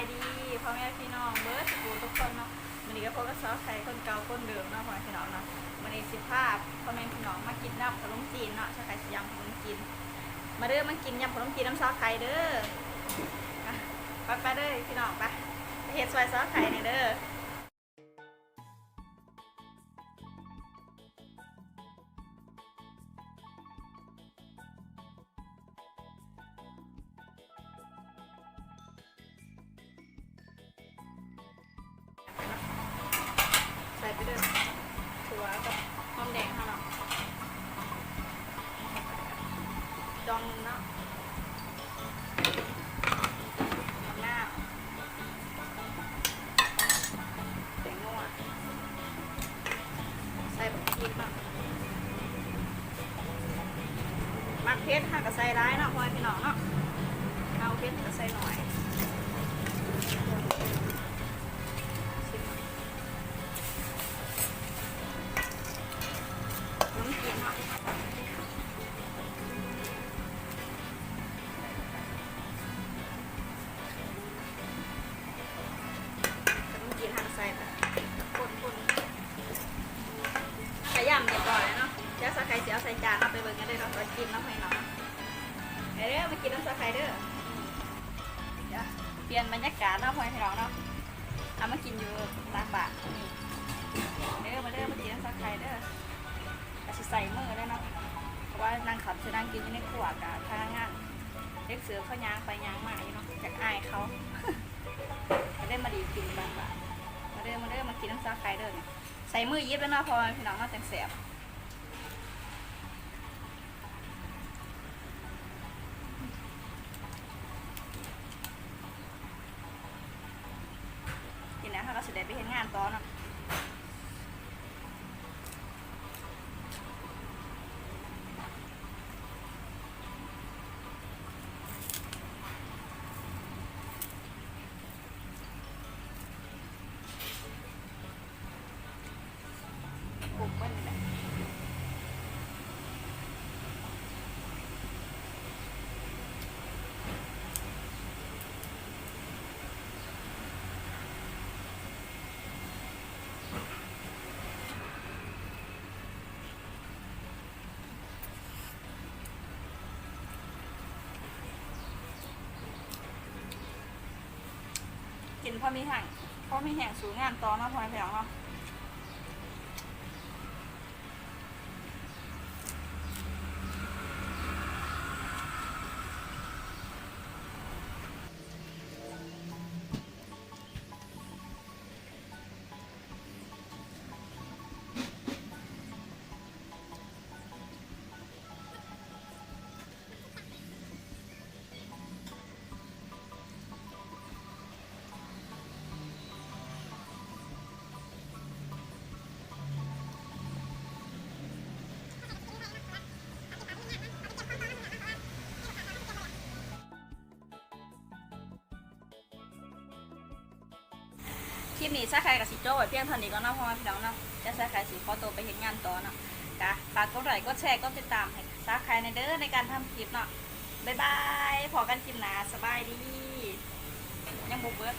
ສະບາຍດີພໍ່ແມ່ພີ່ນ້ອງເບິດສູ່ຜູ້ທຸກຄົນເນາະ. ມື້ນີ້ກໍພົບກັບສາວໄຂ່ຄົນເກົ່າຄົນເດີມເນາະ ພໍ່ແມ່ພີ່ນ້ອງເນາະ. ມື້ນີ້ຊິພາພໍ່ແມ່ພີ່ນ້ອງມາກິນຢຳຂະໜົມຈີນເນາະ. ສາວໄຂ່ຊິຢຳຂະໜົມຈີນ. ມາເດີ ມາກິນຢຳຂະໜົມຈີນນຳສາວໄຂ່ເດີ. ໄປ ໄປເດີພີ່ນ້ອງ ໄປ ໄປເຮັດຊ່ອຍສາວໄຂ່ແດ່ເດີ. ໃສ່ໄປເດີ ຖົ່ວກັບຫອມແດງເຮົາເນາະ ດອງໜຶ່ງເນາະ ໝາກນາວ ແປ້ງນົວ ໃສ່ບັກພິກເນາະ. ມັກເຜັດເຮົາກໍໃສ່ຫຼາຍເນາະ ພໍ່ແມ່ພີ່ນ້ອງເນາະ. ເຮົາເຜັດເຮົາກໍໃສ່ໜ້ອຍ. ຊິມເນາະ ຂະໜົມຈີນເນາະ. ຂະໜົມຈີນເຮົາໃສ່ ຄົນໆ ກະຢຳຮຽບຮ້ອຍແລ້ວເນາະ. ດຽວສາວໄຂ່ຊິເອົາໃສ່ຈານເນາະ ໄປເບິ່ງກັນເລີຍເນາະ ຕອນກິນເນາະ ພີ່ນ້ອງເນາະ. ເດີ ມາກິນນຳສາວໄຂ່ເດີ. ດຽວປ່ຽນບັນຍາກາດເນາະ ພໍ່ແມ່ພີ່ນ້ອງເນາະ. ເອົາມາກິນຢູ່ຫຼັງບ້ານນີ້ເດີ. ມາເດີ ມາກິນນຳສາວໄຂ່ເດີ. ກໍຊິໃສ່ມືເລີຍເນາະ ເພາະວ່ານາງຄັນຊິນັ່ງກິນຢູ່ໃນຄົວ ກະພະນັກງານເດັກເສີບເຂົາຍ່າງໄປຍ່າງມາຢູ່ເນາະ ຢາກອາຍເຂົາ ກໍເລີຍມາດີດກິນບາດໆ. ມາເດີ ມາເດີ ມາກິນນຳສາວໄຂ່ເດີ. ນີ້ໃສ່ມືຫຍິບເລີຍເນາະ ພໍ່ແມ່ພີ່ນ້ອງເນາະ ຈັ່ງແຊບ. ກິນແລ້ວເຮົາກໍຊິໄດ້ໄປເຮັດງານຕໍ່ເນາະ. ກິນພໍມີແຮງ ພໍມີແຮງສູ້ງານຕໍ່ເນາະ ພໍ່ແມ່ພີ່ນ້ອງເນາະ. ຄລິບນີ້ສາວໄຂ່ກໍຊິຈົບໄວ້ພຽງເທົ່ານີ້ກ່ອນເນາະ ພໍ່ແມ່ພີ່ນ້ອງເນາະ. ດຽວສາວໄຂ່ຊິຂໍຕົວໄປເຮັດງານຕໍ່ເນາະ. ກະຝາກກົດໄລ ກົດແຊ ກົດຕິດຕາມໃຫ້ສາວໄຂ່ແດ່ເດີ ໃນການທຳຄລິບເນາະ. ບາຍບາຍ ພໍ້ກັນຄລິບໜ້າ ສະບາຍດີ. ຍັງບໍ່ເບິດ.